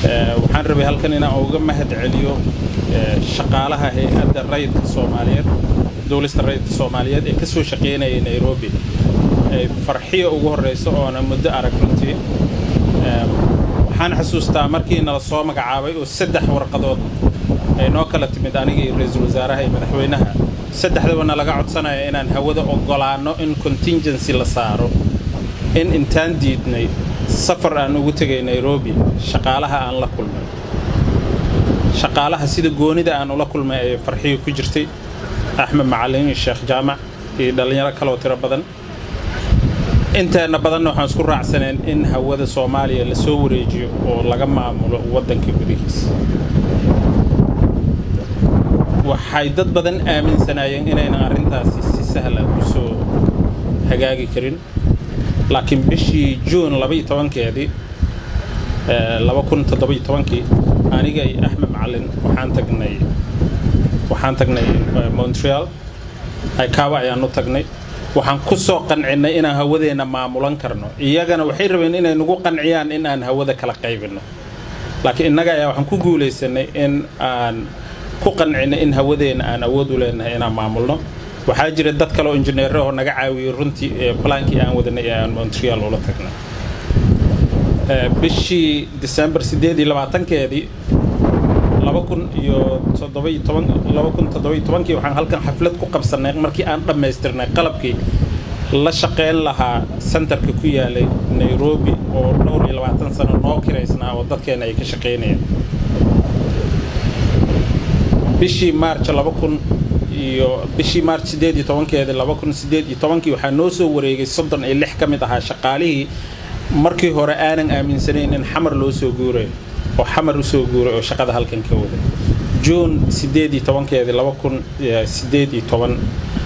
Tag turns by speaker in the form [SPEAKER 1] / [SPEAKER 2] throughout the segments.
[SPEAKER 1] Waxaan rabay halkan inaan uga mahad celiyo shaqaalaha Hay-adda Rayidka Soomaaliyeed, Duulista Rayidka Soomaaliyeed, ee ka soo shaqaynayay Nairobi, ay Farxiyo ugu horreyso, oona muddo arag. Runtii waxaan xasuustaa markii nala soo magacaabay oo saddex warqadood ay noo kala timid, aniga iyo ra-iisul wasaaraha iyo madaxweynaha, saddexdaba na laga codsanaya inaan hawada oggolaanno in contingency la saaro, in intaan diidnay safar aan ugu tegay Nairobi, shaqaalaha aan la kulmay, shaqaalaha sida goonida aan ula kulmay ay Farxiyo ku jirtay, Axmed Macalin iyo Sheekh Jaamac iyo dhallinyaro kaloo tiro badan. Inteena badanna waxaan isku raacsaneen in hawada Soomaaliya lasoo wareejiyo oo laga maamulo waddanka gudihiisa. Waxay dad badan aaminsanaayeen inaynan arrintaasi si sahla ku soo hagaagi karin, laakiin bishii Juun 12-keedii, 2017-kii, aniga iyo Axmed Macalin waxaan tagnay Montreal. ICAO ayaan u tagnay. Waxaan ku soo qancinnay inaan hawadeenna maamulan karno. Iyagana waxay rabeen inay nagu qanciyaan in aan hawada kala qaybinno, laakiin innaga ayaa waxaan ku guulaysanay in aan ku qancinay in hawadeenna aan awood u leenahay inaan maamulno. Waxaa jira dad kale oo injineero oo naga caawiyey runtii plan-kii aan wadanay ee aan Montreal ula tagnay. Bishii December 28-keedii, 2017, 2017-kii, waxaan halkan xaflad ku qabsannay markii aan dhammaystirnay qalabkii la shaqayn lahaa center-ka ku yaalay Nairobi oo dhowr iyo labaatan sano noo kiraysnaa oo dadkeena ay ka shaqaynayeen. Bishii March laba kun iyo bishii March 18-keedii, 2018-kii, waxaa noo soo wareegay 36 ka mid ahaa shaqaalihii markii hore aanan aaminsanayn in Xamar loo soo guurayo oo Xamar usoo guuray oo shaqada halkan ka waday. Juun 18-keedii, 2018,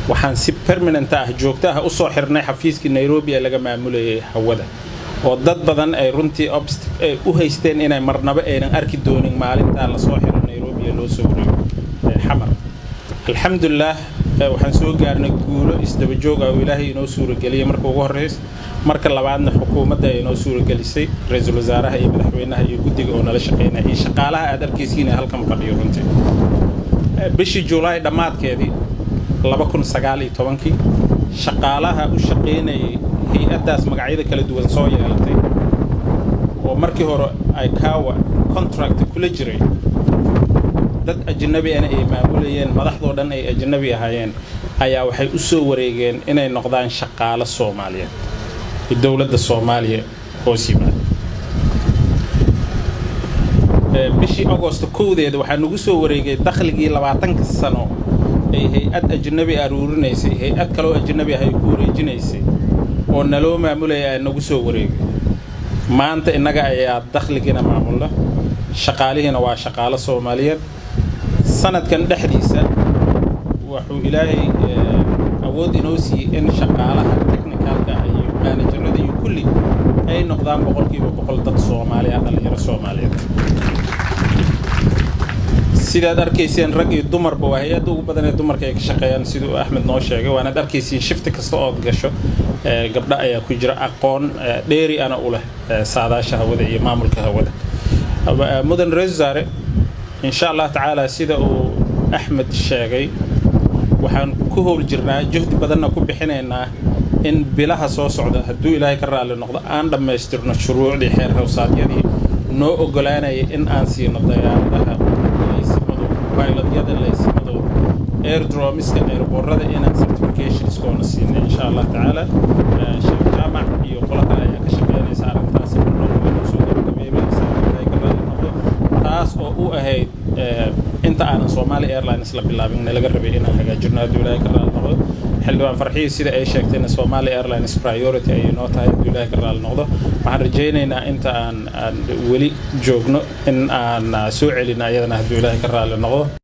[SPEAKER 1] waxaan si permanent ah, joogto ah, usoo xirnay xafiiskii Nairobi ee laga maamulayay hawada, oo dad badan ay runtii ay u haysteen inay marnaba aynan arki doonin maalintaa lasoo xiro Nairobi ee loo soo wareego Xamar. Alxamdulilah, waxaan soo gaarnay guulo isdaba joog ah oo Ilaahay inoo suurageliyay marka ugu horreysa, marka labaadna xukuumadda ay inoo suuragelisay, ra-iisul wasaaraha iyo madaxweynaha iyo guddiga oo nala shaqeynaya iyo shaqaalaha aad arkaysiin ee halkan fadhiyo. Runtii bishii Juulaay dhammaadkeedii, 2019-kii, shaqaalaha u shaqaynayay hay-addaas magacyada kala duwan soo yeelatay oo markii hore ICAO contract kula jiray, dad ajnabi ana ay maamulayeen, madaxdoo dhan ay ajnabi ahaayeen, ayaa waxay u soo wareegeen inay noqdaan shaqaalo Soomaaliyeed ee dowladda Soomaaliya hoos yimaada. Bishii Agosto 1-deeda waxaa nagu soo wareegay dakhligii 20-ka sano ay hay-ad ajnabi aruurinaysay, hay-ad kaloo ajnabi ah ay ku wareejinaysay oo naloo maamulaya aa nagu soo wareegay. Maanta innaga ayaa dakhligiina maamulna, shaqaalihiina waa shaqaalo Soomaaliyeed. Sanadkan dhexdiisa wuxuu Ilaahay awood inoo siiyey in shaqaalaha technical-ka iyo manager-ada iyo kulli ay noqdaan 100% dad Soomaali ah, dhalinyaro Soomaaliyeed. Sidaad arkayseen, rag iyo dumarba waa hay-adda ugu badan ee dumarka ay ka shaqeeyaan, siduu Axmed noo sheegay. Waanaad arkaysiin, shift-i kasta ood gasho gabdho ayaa ku jira, aqoon dheeri ana u leh saadaasha hawada iyo maamulka hawada. Mudan ra-isul wasaare, insha Allah tacaala, sida uu Axmed sheegay, waxaan ku howl jirnaa, juhdi badanna ku bixinaynaa in bilaha soo socda, hadduu Ilaahay ka raalli noqdo, aan dhammaystirno shuruucdii, xeer hawsaadyadii noo oggolaanaya in aan siino dayaaradaha laysimadooda, pilot-yada laysimadooda, aerodromes-ka, airport-ada inaan certifications-koona siino, insha Allah tacaala. Sheekh Jaamac iyo qolo kale ayaa ka shaqeynaysa arrintaasi. Marnoo inuu soo gabagabeebaysa, Ilaahay ka raalli noqdo, taas oo u ahayd inta aanan Somali Airlines la bilaabin laga rabay inaan hagaajino, hadduu Ilaahay ka raalli noqdo. Xildhibaan Farxiyi sida ay sheegtayna, Somali Airlines priority ayay noo tahay, hadduu Ilaahay ka raalli noqdo. Waxaan rajaynaynaa inta aan weli joogno in aan soo celino ayadana, hadduu Ilaahay ka raalli noqdo.